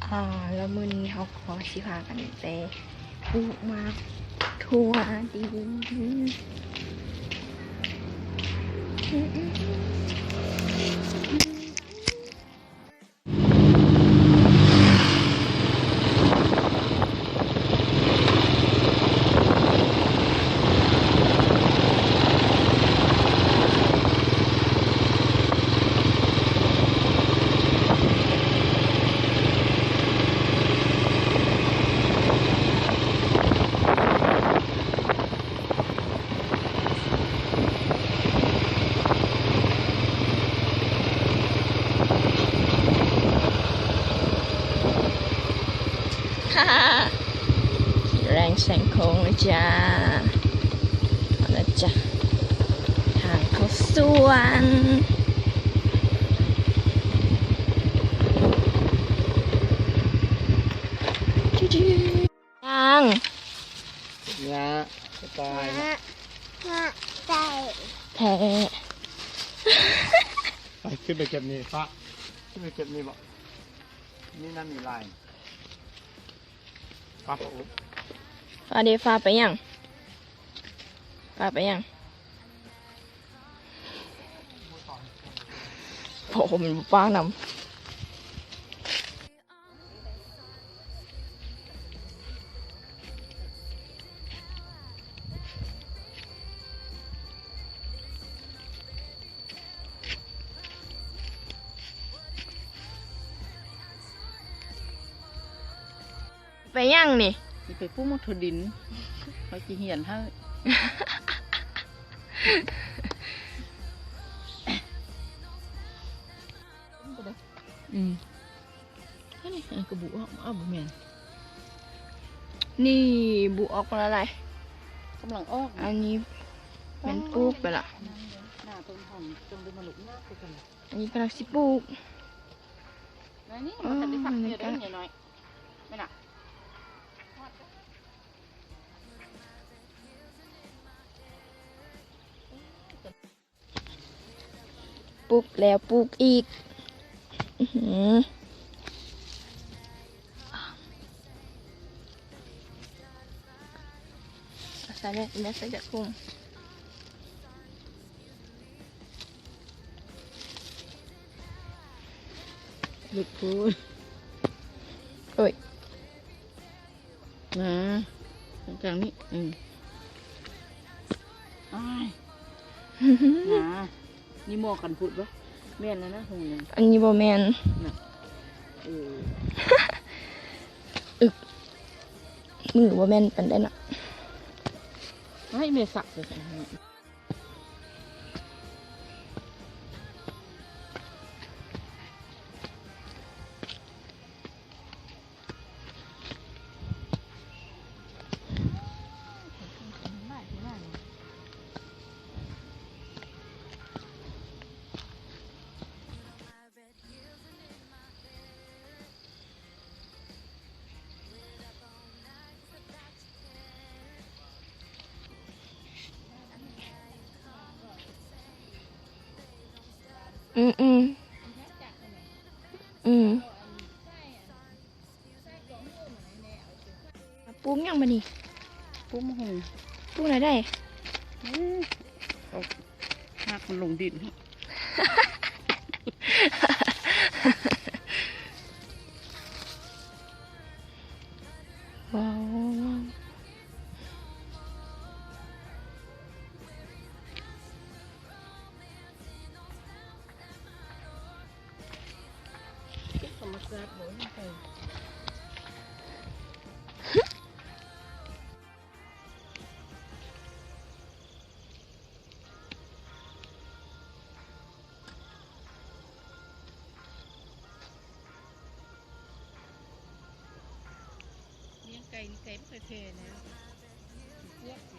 ອ່າ ແລ້ວມື້ນີ້ເຮົາກໍຊິພາກັນໄປປູກໝາກຖົ່ວດິນ. ແລງແຊງໂຄ້ງເລີຍຈ້າ ເອົາລະຈ້າ ທາງເຂົ້າສວນ. ຍັງ ຍາ ສະບາຍ ຍາ ຍາ ແທ້ ໄປ ຂຶ້ນໄປເກັບນີ້ ຟ້າ ຂຶ້ນໄປເກັບນີ້ບໍ? ນີ້ນະ ມີລາຍ ຟ້າ ຟ້າ ຟ້າເດ ຟ້າໄປຫຍັງ? ຟ້າໄປຫຍັງ? ໂອ້ໂຫ ມັນບໍ່ປາກນຳ. ໄປຫຍັງນີ້? ຊິໄປປູກໝາກຖົ່ວດິນ ເຂົາຊິຮຽນໃຫ້. ອືມ ອັນນີ້ ອັນນີ້ກະບຸອອກ ເອົາ ບໍ່ແມ່ນ ນີ້ບຸອອກມາແລ້ວໄດ໋ ກຳລັງອອກ ອັນນີ້ແມ່ນປູກໄປລະ ໜ້າຕົ້ນຫອມ ອັນນີ້ກຳລັງຊິປູກ ອັນນີ້ມັນກະໄດ້ຝັກເທື່ອໄດ໋ ນ້ອຍໆ ແມ່ນນະ. ປູກແລ້ວປູກອີກ ອືຫື ເອົາໃສ່ແມ່ ແມ່ໃສ່ຈັກຖົງ ເລິກໂພດ ໂອ້ຍ. ນາ ກາງໆນີ້ ອືມ ອ້າຍ ນາ ນີ້ໝໍກັນພຸດວະ ແມ່ນແລ້ວນະ ຫູໜຶ່ງ ອັນນີ້ບໍ່ແມ່ນນະ ເອີ ອຶກ ມືບໍ່ແມ່ນປານໃດນະ ໃຫ້ແມ່ສັກເລີຍ. ອືມ ອືມ ອືມ. ປູກຫຍັງບາດນີ້? ປູກໝາກຫຸ່ງ. ປູກແນວໃດ? ອືມ ເອົາຮາກມັນລົງດິນ. ວ້າວ. ລ້ຽງໄກ່ນີ້ໄກ່ບໍ່ຄ່ອຍແຜ່ແລ້ວ.